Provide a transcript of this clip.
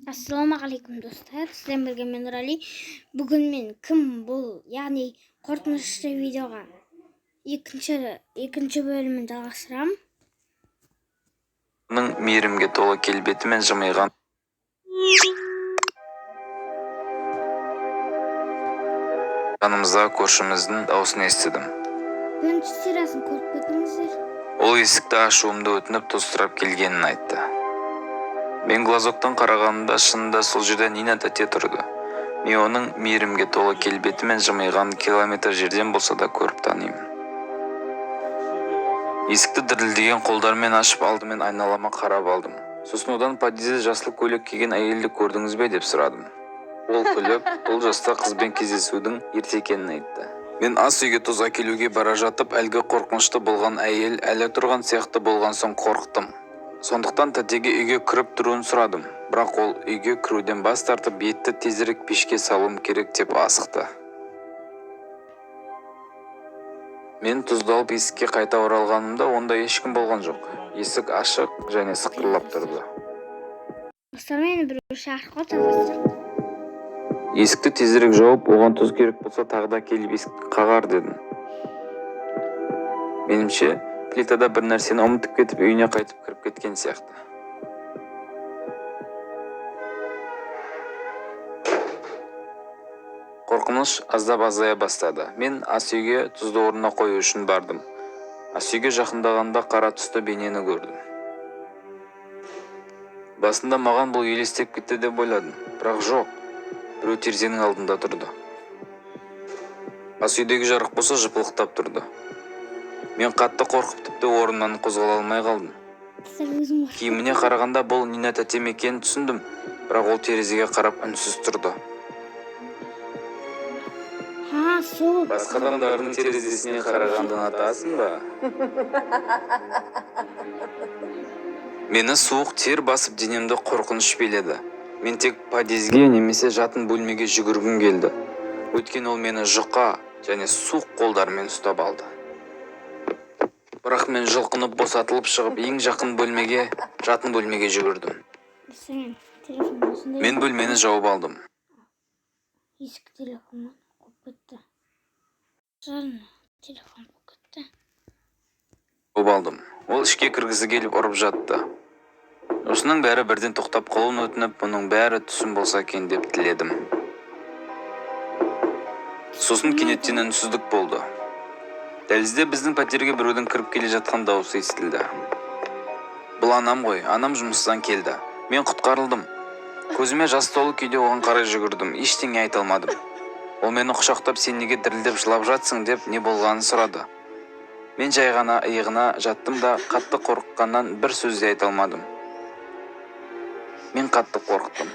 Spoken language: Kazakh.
Ассалаумағалейкум, достар! Сіздермен бірге мен, Нұрали. Бүгін мен кім бұл, яғни қорқынышты видеоға екінші бөлімін жалғастырамын. Оның мейірімге толы келбеті мен жымиған жанымыздағы көршіміздің даусын естідім. Бірінші сериясын көріп кетіңіздер. Ол есікті ашуымды өтініп, тұз сұрап келгенін айтты. Мен глазоктан қарағанымда, шынында сол жерде Нина тәте тұрды. Мен оның мейірімге толы келбеті мен жымиғанын километр жерден болса да көріп танимын. Есікті дірілдеген қолдармен ашып, алдымен айналама қарап алдым. Сосын одан подъезде жасыл көйлек киген әйелді көрдіңіз бе деп сұрадым. Ол күліп, бұл жаста қызбен кездесудің ерте екенін айтты. Мен ас үйге тұз әкелуге бара жатып, әлгі қорқынышты болған әйел әлі тұрған сияқты болған соң қорықтым. Сондықтан тәтеге үйге кіріп тұруын сұрадым. Бірақ ол үйге кіруден бас тартып, етті тезірек пешке салуым керек деп асықты. Мен тұзды алып есікке қайта оралғанымда, онда ешкім болған жоқ. Есік ашық және сықырлап тұрды. Достар, мені біреу шақырып қалды, жалғастырайық. Есікті тезірек жауып, оған тұз керек болса, тағы да келіп есікті қағар дедім. Меніңше, плитада бір нәрсені ұмытып кетіп, үйіне қайтып кіріп кеткен сияқты. Қорқыныш аздап азая бастады. Мен ас үйге тұзды орнына қою үшін бардым. Ас үйге жақындағанда қара түсті бейнені көрдім. Басында маған бұл елестеп кетті деп ойладым, бірақ жоқ, біреу терезенің алдында тұрды. Ас үйдегі жарық болса жыпылықтап тұрды. Мен қатты қорқып, тіпті орнымнан қозғала алмай қалдым. Достар, өзім қорқып Киіміне қарағанда бұл Нина тәтем екенін түсіндім, бірақ ол терезеге қарап үнсіз тұрды. Ха, сол. Басқа адамдардың терезесіне қарағанды ұнатасың ба? Мені суық тер басып, денемді қорқыныш биледі. Мен тек подъезге немесе жатын бөлмеге жүгіргім келді, өйткені ол мені жұқа және суық қолдарымен ұстап алды. Бірақ мен жұлқынып босатылып шығып, ең жақын бөлмеге, жатын бөлмеге жүгірдім. Достар, мен телефон осындай. Мен бөлмені жауып алдым. Ескі телефоннан қойып кетті. Достар, телефон қойып кетті. Жауып алдым. Ол ішке кіргісі келіп ұрып жатты. Осының бәрі бірден тоқтап қалуын өтініп, бұның бәрі түсім болса екен деп тіледім. Сосын кенеттен үнсіздік болды. Дәлізде біздің пәтерге біреудің кіріп келе жатқан дауысы естілді. Бұл анам ғой, анам жұмыстан келді. Мен құтқарылдым. Көзіме жас толы күйде оған қарай жүгірдім. Ештеңе айта алмадым. Ол мені құшақтап, сен неге дірілдеп жылап жатсың деп, не болғанын сұрады. Мен жай ғана иығына жаттым да, қатты қорыққаннан бір сөз де айта алмадым. Мен қатты қорықтым.